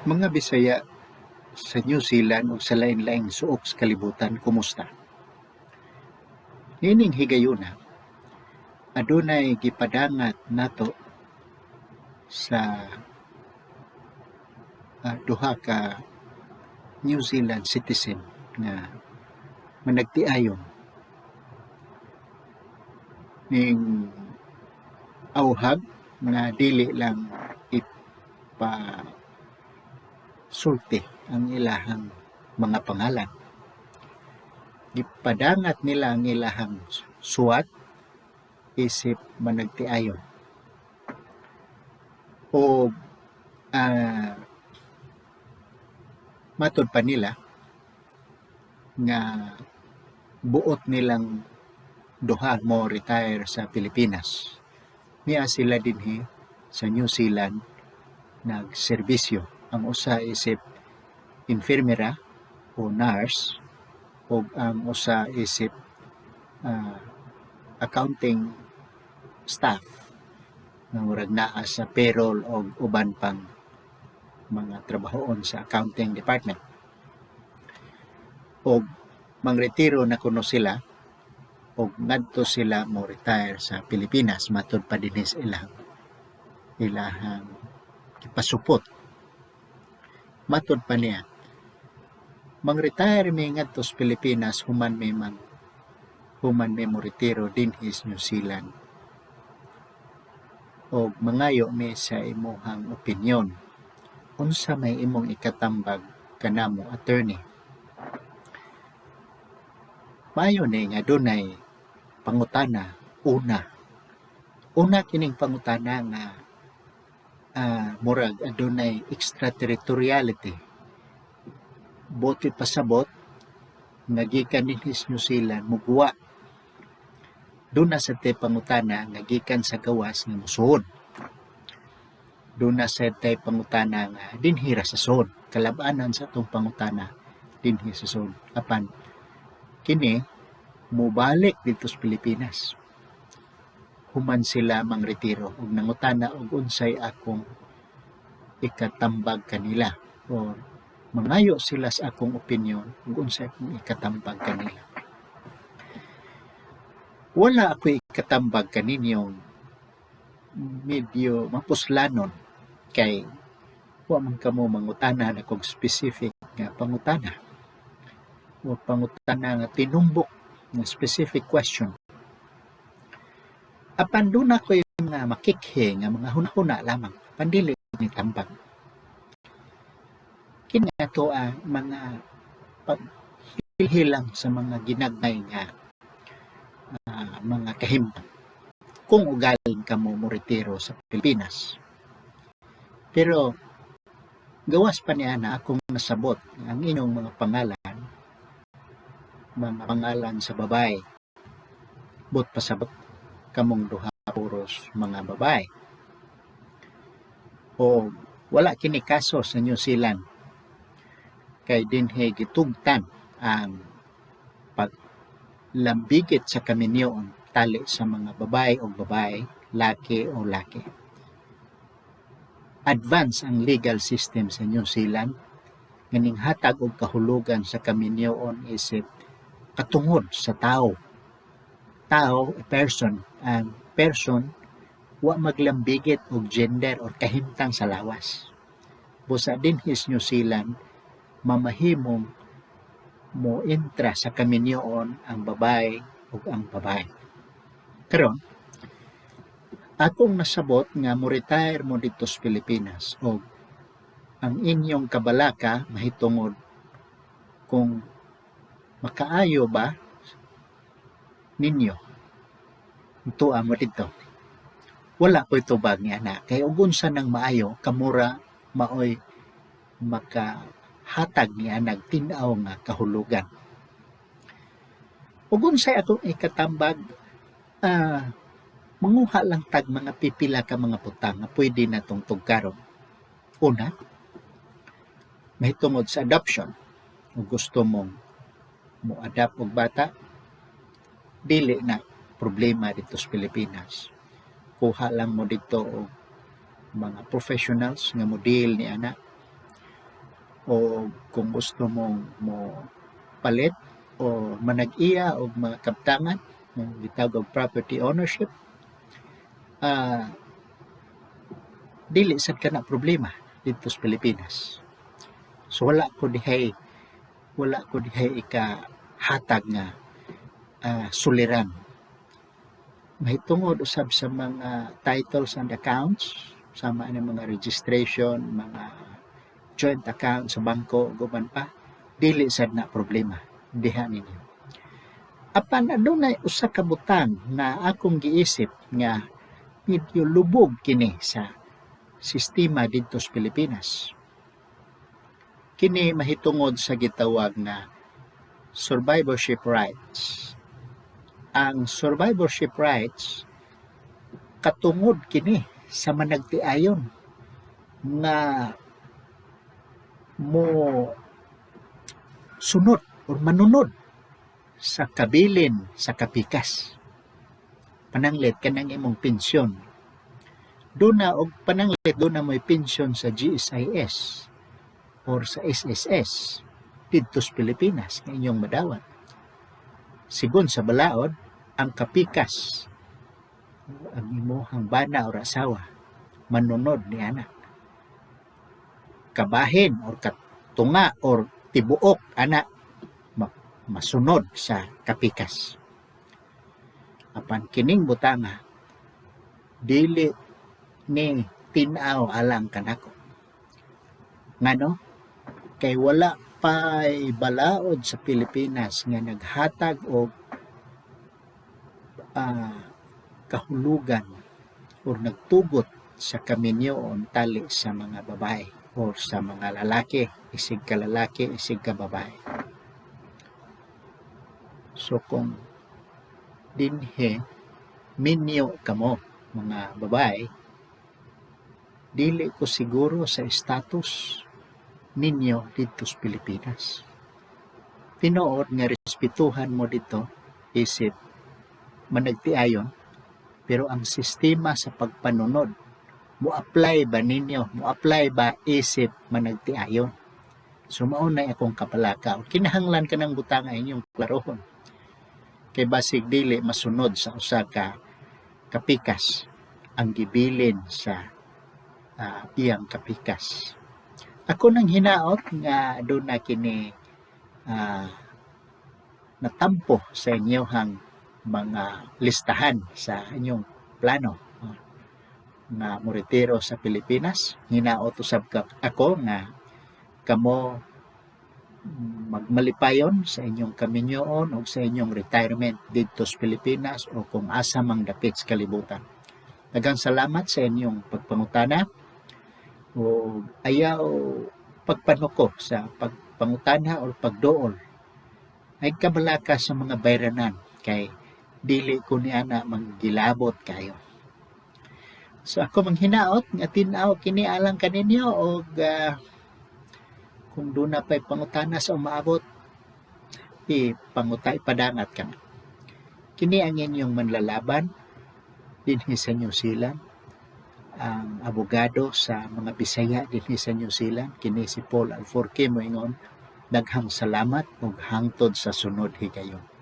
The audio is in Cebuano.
Mga Bisaya sa New Zealand ug sa lain-laing suok sa kalibutan, kumusta? Niining higayuna, adunay gipadangat nato sa duha ka New Zealand citizen nga managtiayon ning auhag nga dili lang ipa sulti ang ilahang mga pangalan. Gipadangat nila ang ilahang suwat isip managtiayon. O matod pa nila nga buot nilang duha mo retire sa Pilipinas. Niya sila dinhi sa New Zealand nagserbisyo. Ang usa isip infirmera o nurse ug ang usa isip accounting staff nga murag naa sa payroll og uban pang mga trabahoon sa accounting department. Og mangretiro na kuno sila og ngadto sila mo retire sa Pilipinas, matud pa dinhi sa ilahang pasupot. Matud pa niya, mang-retire mi ngadto sa Pilipinas human mi mo retiro dinhi sa New Zealand. Og mangayo mi sa imuhang opinyon. Unsa may imong ikatambag kanamo, attorney? Maayo ni nga dunay pangutana una. Una kining pangutana nga murag adunay extraterritoriality. Buot pasabot nga gikan dinhi sa New Zealand muguwa. Duna sad tay pangutana nga gikan sa gawas nga mosuod. Duna sad tay pangutana nga dinhi ra sa sud. Kalab-anan sa atong pangutana dinhi sa sud. Apan kini mobalik didto sa Pilipinas human sila mangretiro ug nangutana og unsay akong ikatambag kanila or mangayo sila sa akong opinyon ug unsay akong ikatambag kanila. Wala ako'y ikatambag kaninyong medyo mapuslanon kay wa man kamo mangutana nakog specific nga pangutana o pangutana nga tinumbok nga specific question. Apan duna ko'y mga makikhe nga mga hunahuna lamang, apan dili ni tambag. Kini ato ang mga paghilhilang sa mga ginagmay nga mga kahimtang kung ugaling kamo mo retiro sa Pilipinas. Pero gawas pa niya na akong nasabot ang inyong mga pangalan sa babae. Buot pasabot kamong duha puros mga babae. O wala kini kaso sa New Zealand kay dinhi gitugtan ang paglambigit sa kaminyoon tali sa mga babae o babae, laki o laki. Advance ang legal system sa New Zealand nga ninghatag og kahulugan sa kaminyoon isip katungod sa tao. Tao, a person, ang person wa maglambigit og gender or kahimtang sa lawas. Busa dinhi sa New Zealand mamahimong mo intra sa kaminyoon ang babae ug ang babae. Karon, akong nasabot nga mo retire mo didto sa Pilipinas og ang inyong kabalaka mahitungod kung makaayo ba ninyo tua mo didto. Wala ko'y tubag niya na kay ug unsa nang maayo kamura maoy makahatag niya nagtin-aw nga kahulugan. Ug unsay akong ikatambag, manguha lang tag mga pipila ka mga butang nga pwede natong tugkaron. Una, mahitungod sa adoption. Kung gusto mong mo adapt og bata, dili na problema didto sa Pilipinas. Kuha lang mo didto og mga professionals nga mo deal ni ana. O kung gusto mong mo palit o manag-iya og mga kabtangan nga gitawag og property ownership, dili sad kana problema didto sa Pilipinas. So wala ko dihay ikahatag nga suliran. Mahitungod usab sa mga titles and accounts, sama ani mga registration, mga joint account sa bangko ug uban pa, dili sad na problema diha ninyo. Apan adunay usa ka butang nga akong giisip nga medyo lubog kini sa sistema didto sa Pilipinas. Kini mahitungod sa gitawag nga survivorship rights. Ang survivorship rights, katungod kini sa managtiayon nga mo sunod or manunod sa kabilin sa kapikas. Pananglit kanang imong pensyon. Duna og pananglit duna mo'y pensyon sa GSIS or sa SSS didto sa Pilipinas nga inyong madawat. Sigon sa balaod, ang kapikas, ang imuhang bana or asawa, manunod ni ana. Kabahin or katunga or tibuok ana masunod sa kapikas. Apan kining butanga dili ni tin-aw alang kanako. Ngano? Kay wala pa'y balaod sa Pilipinas nga naghatag og kahulugan or nagtugot sa kaminyoon tali sa mga babae or sa mga lalaki, isig ka lalaki, isig ka babae. So kung dinhi minyo kamo mga babae, dili ko siguro sa status ninyo didto sa Pilipinas. Tinuod nga respetuhan mo dito isip managtiayon, pero ang sistema sa pagpanunod, mo-apply ba ninyo? Mo-apply ba isip managtiayon? So mao na akong kapalaka. Kinahanglan ka ng butanga inyong klarohon. Kay basig dili masunod sa usa ka kapikas ang gibilin sa iyang kapikas. Ako nang hinaot nga duna kini natampo sa inyong mga listahan sa inyong plano nga moretiro sa Pilipinas. Hinaot usab ka ako nga kamo magmalipayon sa inyong kaminyoon o sa inyong retirement didto sa Pilipinas o kung asa mang dapit sa kalibutan. Daghang salamat sa inyong pagpangutana o ayaw pagpanuko sa pagpangutana o pagduol. Ay kabalaka sa mga bayranan kay dili ko ni ana manggilabot kayo. So ako manghinaot nga tin-aw kini alang kaninyo og kung duna pa'y pangutana sa umaabot, ipanguta ipadangat ka na. Kini ang inyong manlalaban dinhi sa New Zealand, ang abogado sa mga Bisaya dinhi sa New Zealand, kini si Paul Alforque moingon, daghang salamat ug hangtod sa sunod higayon.